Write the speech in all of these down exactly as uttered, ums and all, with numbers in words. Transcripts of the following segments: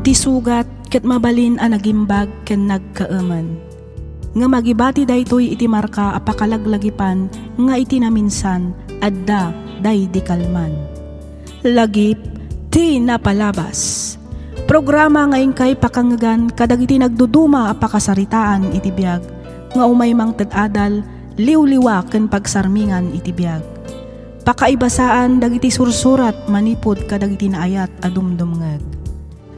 Ti sugat ket mabalin a nagimbag ken nagkaemen. Ngem agibati daytoy iti marka a pakalaglagipan nga iti naminsan, adda daydi kalman. Lagip ti napalabas. Programa nga inkay pakangngegan kadagiti nagduduma a pakasaritaan iti biag nga umay mangted adal, liwliwa ken pagsarmingan iti biag. Pakaibasaan dagiti sursurat manipud kadagiti naayat a dumdumngeg.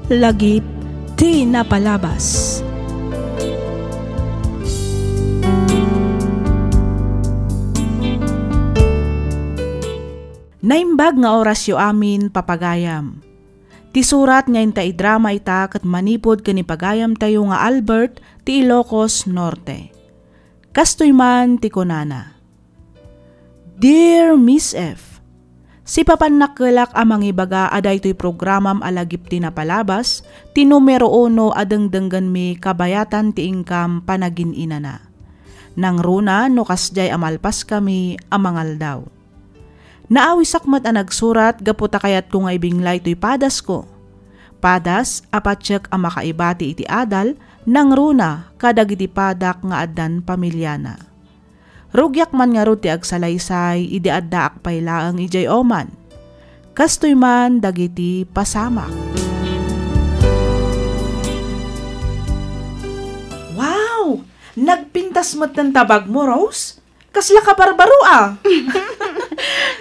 Lagip ti napalabas. Naimbag nga orasyo amin, papagayam. Ti surat nga inta idrama ita ket manipud ken ni pagayamtayo nga Albert ti Ilocos Norte. Kastoy man ti kunana, Dear Miss F, sipapannakkelak a mangibaga a daytoy programam a Lagip ti Napalabas ti numero uno a dengdenggenmi kabayatan ti inkam panagin-inana. Nangruna no kasdiay a malpaskami a mangaldaw. Naawisak met a nagsurat gapu ta kayatko nga ibinglay toy padasko. Padas a patiek a makaibati iti adal, nangruna kadagiti padak nga addan pamiliana. Rugiak man ngarud ti agsalaysay idi addaak pay laeng idiay Oman. Kastoy man dagiti pasamak. Wow! Nagpintas metten ta bagmo, Rose? Kasla kabarbaro a!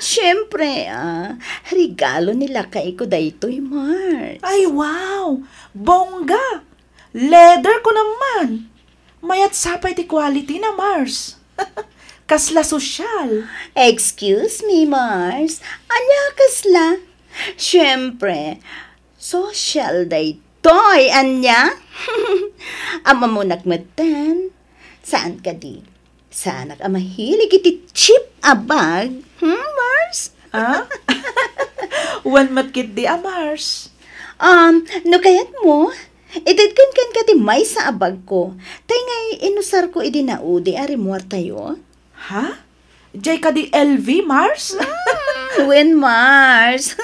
Siyempre, ah, regalo ni lakayko daytoy, Mars. Ay, wow! Bongga! Leather ko naman! Mayat sapay ti quality na, Mars. Kasla sosyal. Excuse me, Mars. Ania kasla? Siyempre, sosyal daytoy, ania? Ammonak metten. Saan kadi? Saanak a mahilig iti cheap a bag. Hmm, Mars? Ah? Wen met ketdi a Mars. Um, no kayatmo, itedken kenka ti maysa a bagko. Tay ngay inusarko idi naudi a rimuartayo. Ha? Jay kadi L V, Mars? Hmm, wen, Mars.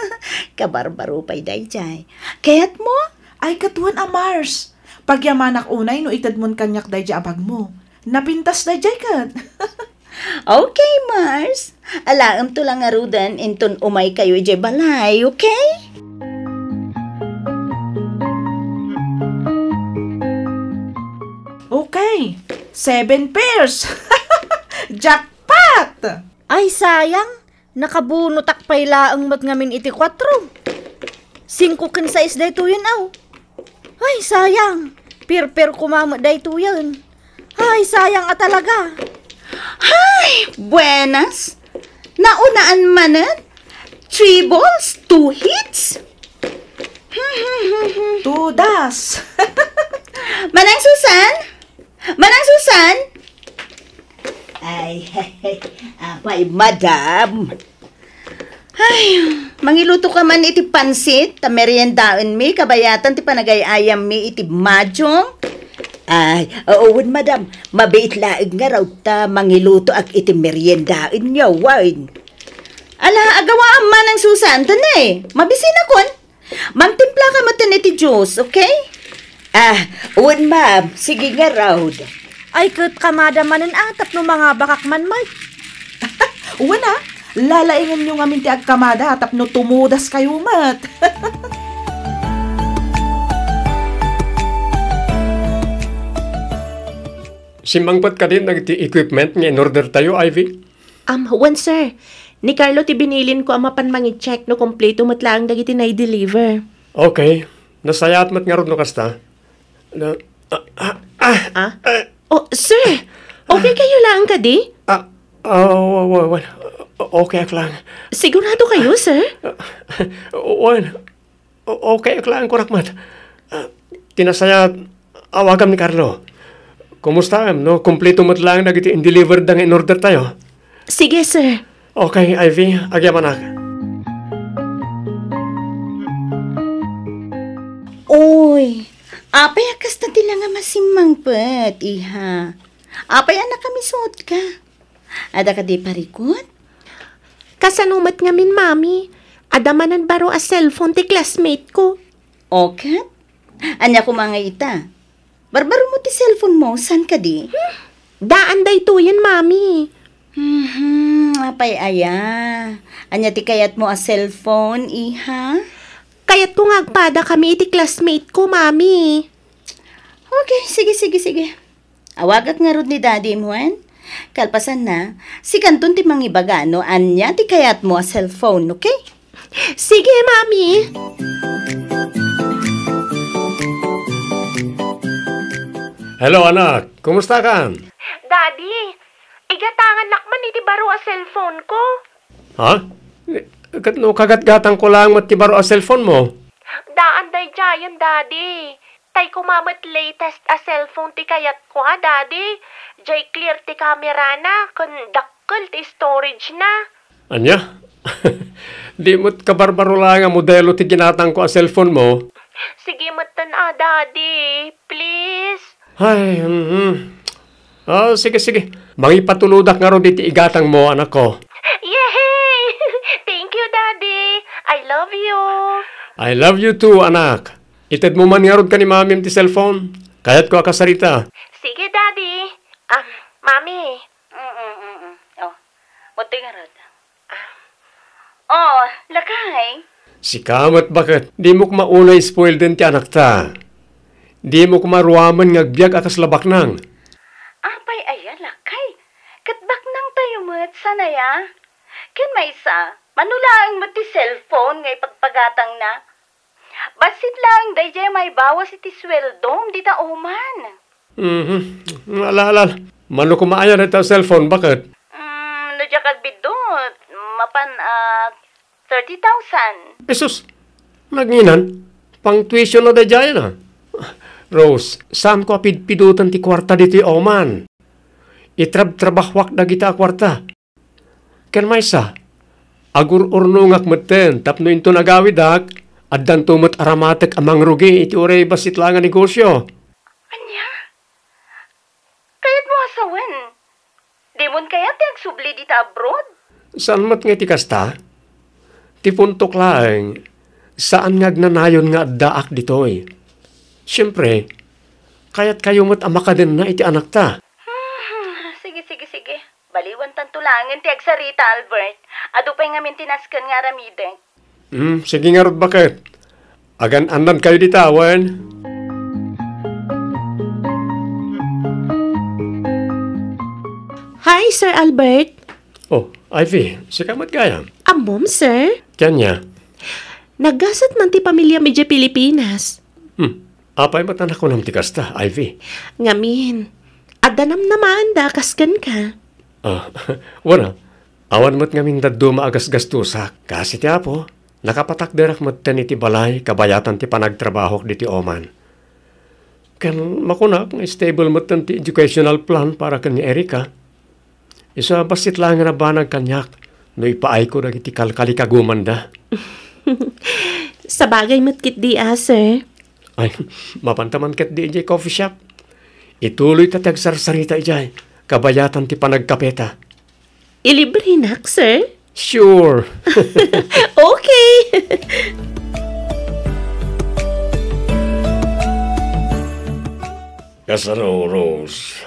Kabarbaro pay dayjay. Kayatmo? Ay, ket wen a, Mars. Pagyamanak unay no itedmon kaniak dayjay a bagmo. Napintas dayjay ket. Okay, Mars. Alaemto la ngaruden inton umaykayo idiay balay, okay? Okay. Seven pairs. Jackpot! Ay, sayang. Nakabunotak pay laeng met ngamin iti kuatro. Singko ken sais daytoyen, aw. Ay, sayang. Pirpir koma met daytoyen. Ay, sayang a talaga. Ay, buenas. Naunaan manen. Three balls, two hits. Tudas. Manang Susan? Manang Susan? Ay, apay, madam. Ay, mangiluto ka man iti pansit, ta meriendaenmi, kabayatan ti panagay-ayammi iti mahjong. Ay, oo, wen, madam, mabiit laeng ngarud ta mangilutoak iti meriendaenyo, wen. Ala, agawaam, Manang Susan, ta ne, mabisinakon. Mangtimpla ka metten iti juice, okay? Ah, wen, ma'am. Sige ngarud. Ay, ket kamada manen a, tapno mangabakak man met. Wen a, lalaingenyo ngamin ti agkamada tapno tumudaskayo met. Simmangpet kadin dagiti equipment nga in-order tayo, Ivy? Um, wen, sir. Ni Carlo ti binilinko a mapan mangi-check no kompleto met laeng dagiti nai-deliver. Okay. Nasayaat met ngarud no kasta. Na, ah, ah, ah, Ah? ah. Oh, sir! Okay kayo laeng kadi? Ah, ah, wa-, wa-, wa-, okay ak lang. Sigurado kayo, sir? Ah, wen. O-, okay ak laeng, kunak met. Ah, ti nasayaat, awagam ni Carlo. Kumustaem no kompleto met laeng dagiti in-deliver da nga in-order tayo? Sige, sir. Okay, Ivy, agyamanak. Oy, apay a kasta ti la nga masimmangpet, iha? Apay a nakamisotka? Adda kadi parikut? Kasano met ngamin, Mami? Adda manen baro a cellphone ti classmate ko. O ket? Ania koma ngay ita? Barbaro mo ti cellphone mo, saan kadi? Daan daytoyen, Mami. Mhm, apay aya? Ania ti kayat mo a cellphone, iha? Kayat ko nga agpada kami iti classmate ko, Mami. Okay, sige, sige, sige. Awagak ngarud ni Daddy mo, wen? Kalpasanna, sikanton ti mangibaga no ania ti kayat mo a cellphone, okay? Sige, Mami. Hello, anak. Kumusta ka? Daddy, igatangannak man iti baro a cellphone ko. Ha? Ket no kagatgatang ko lang met ti baro a cellphone mo? Daan daydiayen, Daddy. Tay koma met latest a cellphone ti kayat ko, a, Daddy. Jay clear ti camera na, ken dakkel ti storage na. Ania? Di met kabarbaro lang a modelo ti ginatang ko a cellphone mo? Sige metten, a, Daddy. Please. Ay, mhm. Ah, sige, sige. Mangipatulodak ngarud iti igatang mo, anak ko. Yehey! Thank you, Daddy. I love you. I love you too, anak. Ited mo man ngarud ken ni Mamim ti cellphone. Kayat ko a kasarita. Sige, Daddy. Ah, Mami. Mm, mm, mm. Oh, mutoy ngarud. Ah. Oh, lakay. Sika met baket, di mo koma unay spoilden ti anakta. Di mo koma ruamen nga agbiag a kasla baknang. Apay aya, lakay? Ket baknang tayo met, saan aya? Ken maysa, mano laeng met ti cellphone nga ipagpagatangna? Bassit laeng daydiay maibawas iti sueldom dita Oman. Mhm. Ala, ala, ala. Mano koma aya dayta a cellphone, baket? Mm, no diak agbiddut, mapan, ah, thirty thousand. Jesus, nagnginan? Pang tuition na daydiay na. Rose, saan ko a pidpidoten ti kuarta ditoy Oman? Itrabtrabahoak dagita a kuarta. Ken maysa, agur-urnongak metten tapno inton agawidak, addanto met aramatek a mangrugi iti uray bassit laeng a negosio. Ania? Kayatmo a sawen? Dimon kayat ti agsubli dita abroad? Saan met nga iti kasta? Ti puntok laeng, saan nga agnanayon nga addaak ditoy. Siempre, kayatkayo met a makadenna iti anakta. Hmm, sige, sige, sige. Baliwantanto laengen ti agsarita, Albert. Adu pay ngamin ti nasken nga aramidek. Hmm, sige ngarud, baket. Agan-annadkayo dita, wen? Hi, Sir Albert. Oh, Ivy, sika met gayam? Ammom, sir? Ken ania? Naggasat man ti pamiliam idiay Pilipinas. Hmm. Apay met a nakunam ti kasta, Ivy? Ngamin, adda namnamaanda a kas kenka. Ah, wen a, awan met ngamin dadduma a gasgastosak. Kaasi ti Apo, nakapatakderak metten iti balay kabayatan ti panagtrabahok ditoy Oman. Ken makunak nga stable metten ti educational plan para ken ni Erica. Isu a bassit laengen a banag kaniak no ipaayko dagiti kalkalikagumanda. Sabagay met ketdi a, sir. Ay, mapanta man ketdi idiay coffee shop. Ituloyta ti agsarsarita idiay kabayatan ti panagkapeta. Ilibrenak, sir? Sure. Okay. Kasano, Rose?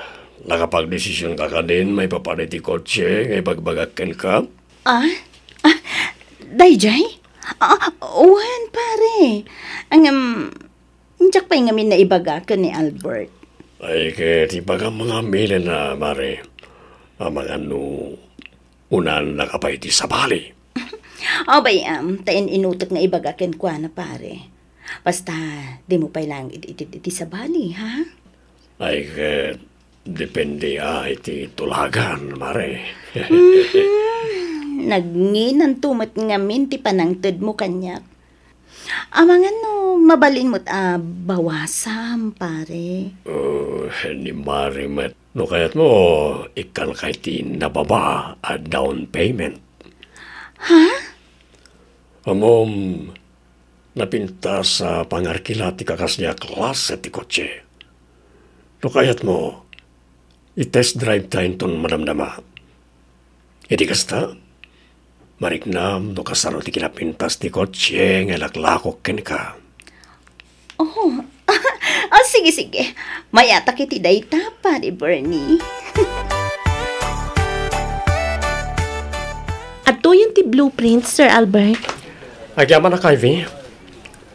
Nakapagdesisionka kadin maipapan iti kotse nga ibagbagak kenka? Ah? Ah, daydiay? Ah, wen, pare. Ngem, diak pay ngamin naibaga ken ni Albert. Ay, ket ibagam nga amin a, mare. Amangan no unannak a pay ti sabali. Abay, am, ta in-inutek nga ibaga kenkuana, pare. Basta, dimo pay laeng iti, iti, iti sabali, ha? Ay, ket depende a iti tulagan, mare. Mhm. Nagnginanto met ngamin ti panangtedmo kaniak. Amangan no mabalin met a bawasam, pare. Oh, ni mare met. No kayatmo, ikkanka iti nababa a down payment. Ha? Ammom, napintas a pangarkila ti kakasdiak a klase ti kotse. No kayatmo, i-test drive ta inton madamdama. Idi kasta, mariknam no kasano ti kinapintas ti kotse nga ilaklakok kenka. Oh, Ah, sige, sige. Mayatak iti dayta, Padi Bernie. Adtoyen ti blueprint, Sir Albert. Agyamanak, Ivy.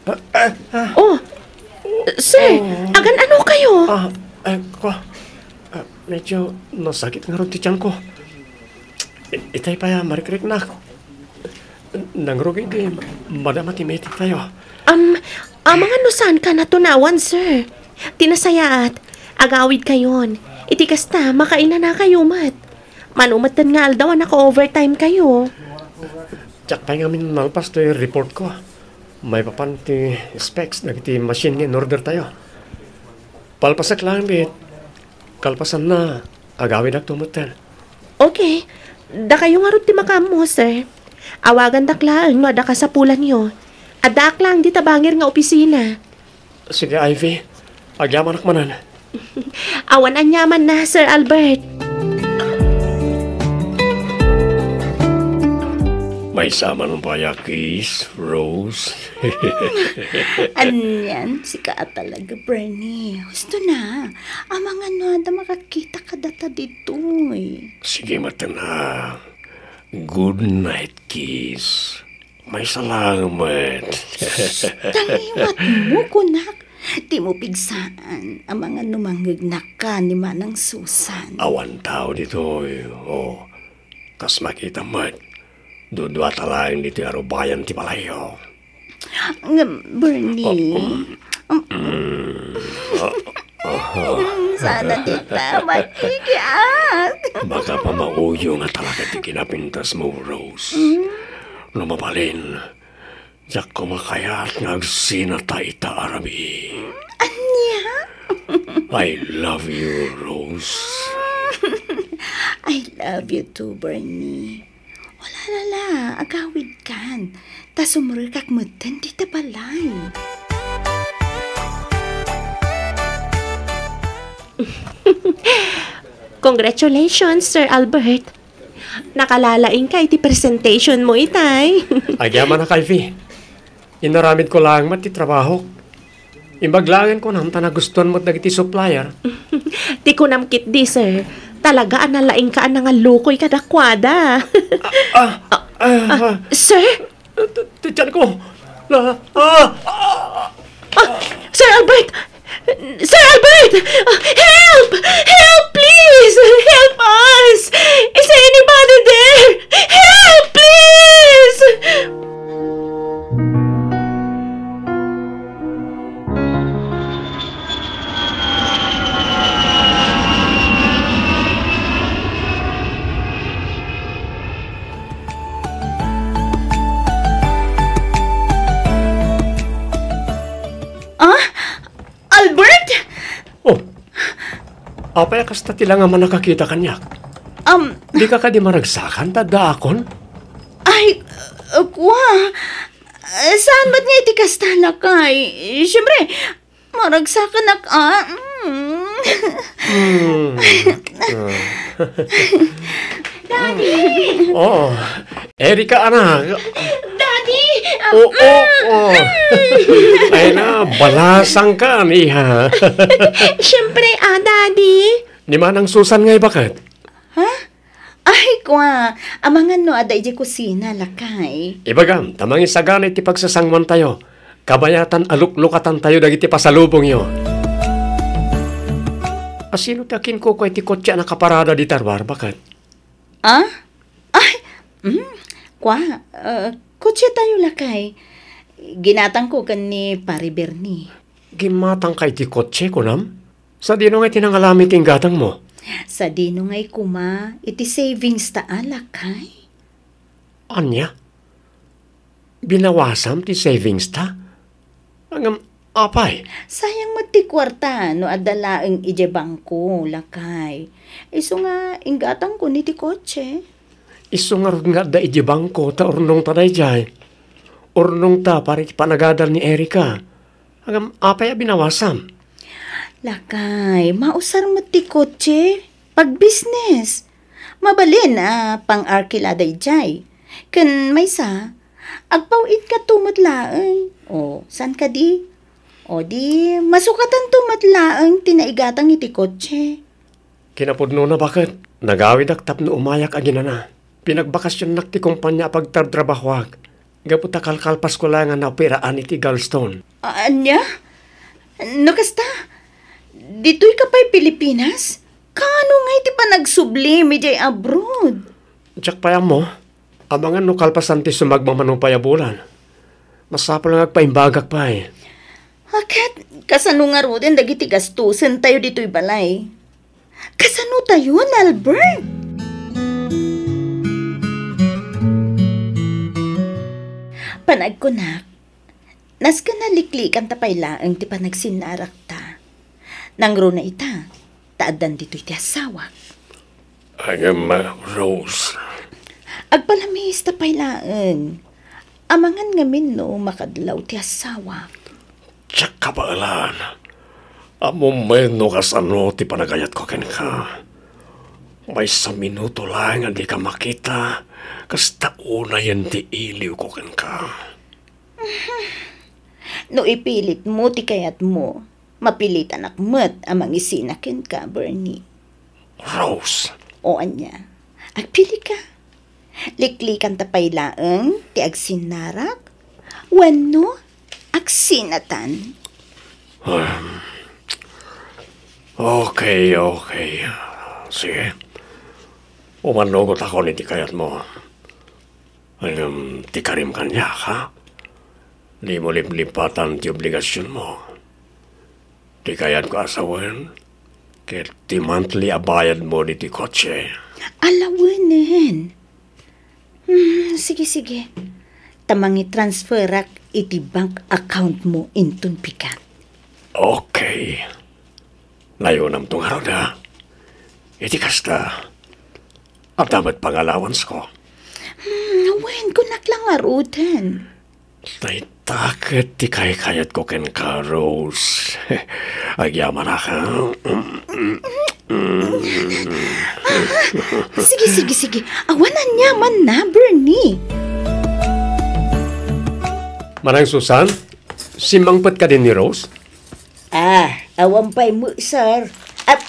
Ah, ah, ah. Oh, sir, Oh. agan-ano kayo? Ah, eh, ko, ah, medyo nasakit ngarud ti tiyan ko. I-, itay pay a marikriknak. Nangrugi ti madama ti meeting tayo. Um, amangan no saan ka natunawan, sir. Ti nasayaat, agawid kayon. Iti kasta, makainana kayo met. Mano metten nga aldaw a naka-overtime kayo. Diak pay ngamin nalpas toy report ko. Maipapan ti specs dagiti machine nga in-order tayo. Palpasak laeng met. Kalpasanna, agawidakto metten. Okay. Dakayo ngarud ti makaammo, sir. Awagandak laeng no adda kasapulanyo. Addaak laeng dita bangir nga opisina. Sige, Ivy. Agyamanak manen. Awan aniamanna, Sir Albert. Maysa man pay a kiss, Rose. Anian, sika a talaga, Bernie. Husto na. Amangan no adda makakita kadata ditoy. Sige, metten a. Good night kiss. Maysa laeng met. Tangiwatmo, kunak. Dimo pigsaan, amangan no mangngegnakka ni Manang Susan. Awan tao ditoy. Oh, kas makitam met, duduata laeng ditoy a rubayan ti balayyo. Ngem, Bernie, Oh, um, mm, mm, ah, ah. Sana dita makikiat. Baka pamauyo nga talaga ti kinapintasmo, Rose. Mm. No mabalin, diak koma kayat nga agsinata ita a rabii. Ania? I love you, Rose. I love you too, Bernie. Wala, lala, agawidkan. Ta sumrekak metten dita balay. Congratulations, Sir Albert. Nakalalaingka iti presentation mo itay. Agyamanak, Ivy. Inaramidko laeng met ti trabahok. Imbag laengen kunam ta nagustuan met dagiti supplier. Ti kunam ketdi, sir, talaga a nalaingka a nangallukoy kadakuada. Ah, ah, ah, Ah, ah. Sir? Ti, ti tiyan ko. La, ah, ah. Ah, Sir Albert! Sir Albert! Ah, help! Help, please! Help us! Is there anybody there? Help, please! Ah? Albert? Oh, apay a kasta ti langam a nakakita kaniak? Um, Dika kadi maragsakan ta addaakon? Ay, uh, kua. Uh, saan met nga iti kasta, lakay? Siyempre, maragsakanak, ah. Mm. Hmm. Ah. Daddy! Oh, Erika, anak. Daddy! Oo, oo. Ay na, balasang ka, iha. Siyempre, ah, Daddy. Ni Manang Susan ngay baket? Ha? Ay, kua, amangan no adda idiay kusina, lakay. Ibagam, ta mangisagana iti pagsasanguantayo, kabayatan a luklukatantayo dagiti pasalubongyo. Asino ti akinkukua iti kotse a nakaparada dita ruar, baket? Ah? Ay, mm, kua, uh, kotsetayo, lakay. Ginatangko ken ni Pare Bernie. Ginmatangka iti kotse, kunam? Sadino ngay ti nangalami ti inggatangmo? Sadino ngay koma iti savings ta a, lakay? Ania? Binawasam ti savings ta? Ngem apay? Sayang met ti kuarta no adda laeng idiay bangko, lakay. Isu nga inggatangkon iti kotse. Isu ngarud nga adda idiay bangko ta urnongta daydiay. Urnongta para iti panagadal ni Erika. Ngem apay a binawasam? Lakay, mausar met ti kotse. Pagbusiness. Mabalin a pang-arkila daydiay. Ken maysa, agpaw-itka met laeng. O, saan kadi? O di, masukatanto met laeng ti naigatang iti kotse. Kinapudnona baket, nagawidak tapno umayak aginana. Pinagbakasionnak ti kumpania a pagtrabtrabahoak. Gapu ta kalkalpasko laeng a naoperaan iti gallstone. A-, ania? No kasta, ditoy ka pay Pilipinas? Kaano nga iti panagsublim idiay abroad? Diak pay ammo. Amangan no kalpasan ti sumagmamano pay a bulan. Masapul nga agpaimbagak pay. Ket, kasano ngaruden dagiti gastusen tayo ditoy balay? Kasano tayon, Albert? Panagkunak, nasken a liklikan ta pay laeng ti panagsinnarakta. Nangruna ita, ta addan ditoy ti asawak. Ngem, Rose. Agpalamiis ta pay laeng. Amangan ngamin no makadlaw ti asawak. Diak kabaelan. Ammom met no kasano ti panagayatko kenka. Maysa minuto laeng a dika makita, kasta unayen ti iliwko kenka. No ipilitmo ti kayatmo, mapilitanak met a mangisina kenka, Bernie. Rose! O ania, agpilika. Liklikan ta pay laeng ti agsinnarak wenno agsinatan. Um, okay, okay. Sige. Umanugotakon iti kayatmo. Ngem ti karim kaniak, ha? Dimo liplipatan ti obligasionmo. Ti kayatko a sawen, ket ti monthly a bayadmo ditoy kotse. Alawenen. Hmm, sige, sige. Ta mangitransferak iti bank account mo inton pigat. Okay. Layonamto ngarud, ha? Iti kasta, adda met pangalawansko. Hmm, wen, kunak lang ngaruden. Dayta ket ti kaykayatko kenka, Rose. Agyamanak, ha? Sige, sige, sige. Awan aniamanna, Bernie. Manang Susan, simmangpet kadi ni Rose? Ah, awan pay met, sir. Ah,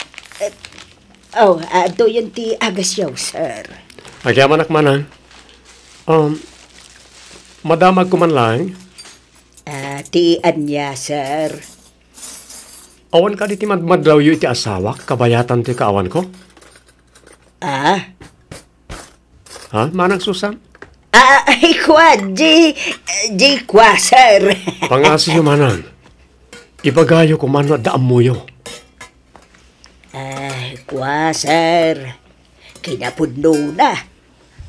ah, oh, adtoyen ti agasyo, sir. Agyamanak, manang. Um, madamagko man laeng. Ah, ti ania, sir? Awan kadi ti madmadawyo iti asawak, kabayatan ti kaawanko? Ah? Ha, Manang Susan? Ah, ay, kwa, di, di kwa, sir. Pangasiyo, Manang. Ibagayo koma no adda ammoyo. Ay, kwa, sir. Kinapudnona,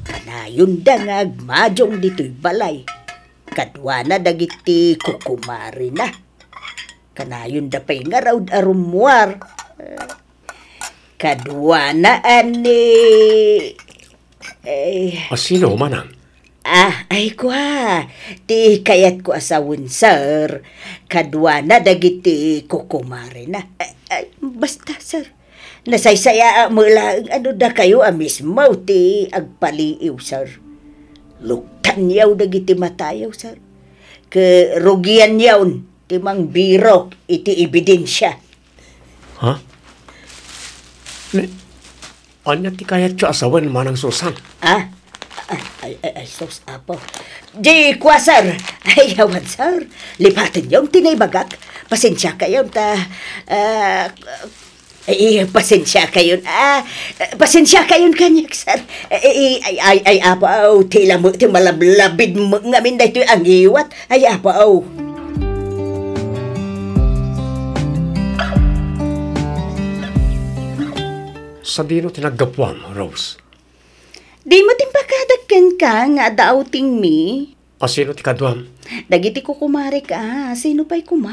kanayonda nga agmadiong ditoy balay. Kaduana dagiti kukumarena. Kanayonda pay ngarud a rummuar. Kaduana a ni, eh, A sino, manang? Ah, ay, kwa. Ti kayatko a sawen, sir. Kaduana dagiti kukumarena. Ay, ay, basta, sir. Nasaysayaat met laeng a no dakayo a mismo ti agpaliiw, sir. Luktanyo dagiti matayo, sir. Ket rugianyon ti mangbiro iti ebidensia. Ha? Ni, ania ti kayatyo a sawen, Manang Susan? Ah? Ay, ay, ay, ay, sus, Apo. Di kwa, sir. Ay, awan, sir. Lipatenyon ti naibagak. Pasensiakayon ta, ah, ay, pasensiakayon. Ah, pasensiakayon kaniak, sir. Ay, ay, ay, ay, Apo, aw, ti lamet ti malablabid mo ngamin daytoy a ngiwat. Ay, Apo, aw. Sadino ti naggapuam, Rose? Dimo timpakadak kenka nga adda outing mi? A sino ti kaduam? Dagiti kukumarek a, sino pay koma?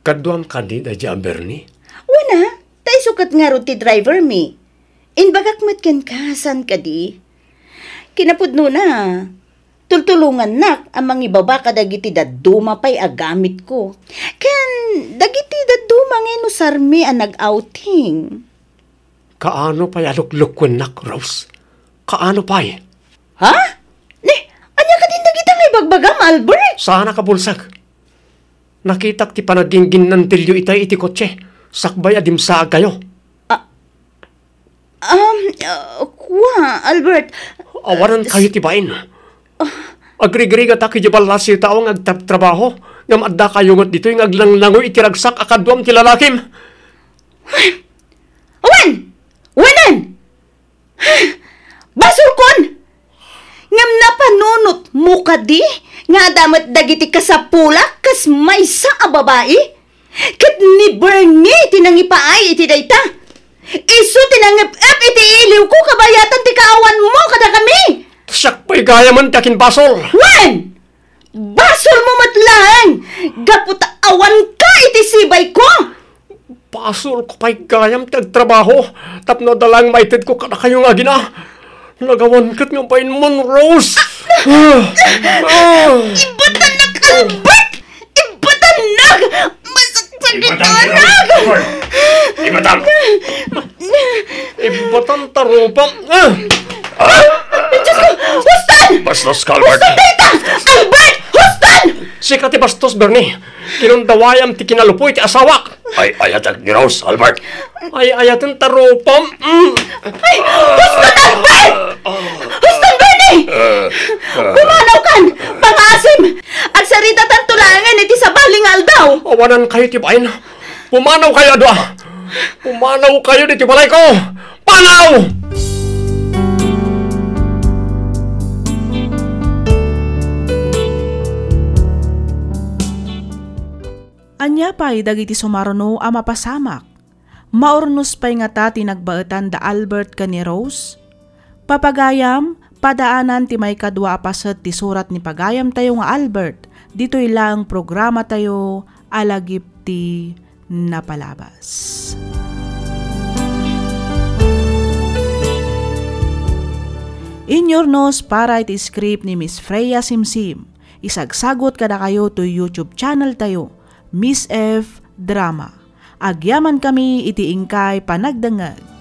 Kaduam kadi daydi a Bernie? Wen a, ta isu ket ngarud ti driver mi. Imbagak met kenka, saan kadi? Kinapudnona, tultulongannak a mangibaba kadagiti dadduma pay a gamitko. Ken dagiti dadduma nga inusarmi a nag-outing. Kaano pay a luklukwennak, Rose? Kaano pay? Ha? Ni, ania kadin dagita nga ibagbagam, Albert? Saanak a bulsek. Nakitak ti panagingginnantilyo itay iti kotse, sakbay a dimsaagkayo. Ah, um, ah, kua, Albert. Awanan kayo ti bain. Agrigrigatak idiay ballasiw tao nga agtrabtrabaho, ngem adda kayo met ditoy nga aglanglangoy iti ragsak a kaduam ti lalakim. Awan! Wanan! Basolkon! Ngem napanunotmo kadi nga adda met dagiti kasapulak kas maysa a babai? Ket ni Bernie ti nangipaay iti dayta. Isu ti nangep-ep iti iliwko kabayatan ti kaawanmo kadakami. Siak pay gayamen ti akinbasol. Wen! Basolmo met laeng! Gapu ta awanka iti sibayko! Basolko pay gayam ti agtrabaho tapno adda laeng maitedko kadakayo nga agina. Nagawan ket nga bainmon, Rose! Ah! Ah! Ibatannak, Albert! Ibatannak! Masakit! Ibatannak! Ibatannak! Ibatannak! Ibatannak! Ah! Diyos ko! Huston! Bastos ka, Albert! Huston dayta! Albert! Huston! Sika ti bastos, Bernie. Kinundawayam ti kinalupoy ti asawak. Ay, ayatek ni Rose, Albert. Ay, ayaten ta rupam. Mm. Ay, huston, Albert! Huston, Bernie! Eh, eh. Pumanaw kan! Pangaasim! Agsaritatanto laengen iti sabali nga aldaw! Awanan kayo ti bain. Pumanaw kayo a dua. Pumanaw kayo ditoy balayko. Panaw! Ania pay dagiti sumarno a mapasamak? Maurnos pay ngata ti nagbaetan da Albert ken ni Rose? Papagayam, padaanan ti maikadua a paset ti surat ni pagayamtayo nga Albert ditoy laeng programatayo a Lagip ti Napalabas. Inyurnos para iti script ni Miss Freya Simsim. Isagsagut kadakayo toy YouTube channel tayo, Miss F Drama. Agyamankami iti inkay panagdengngeg.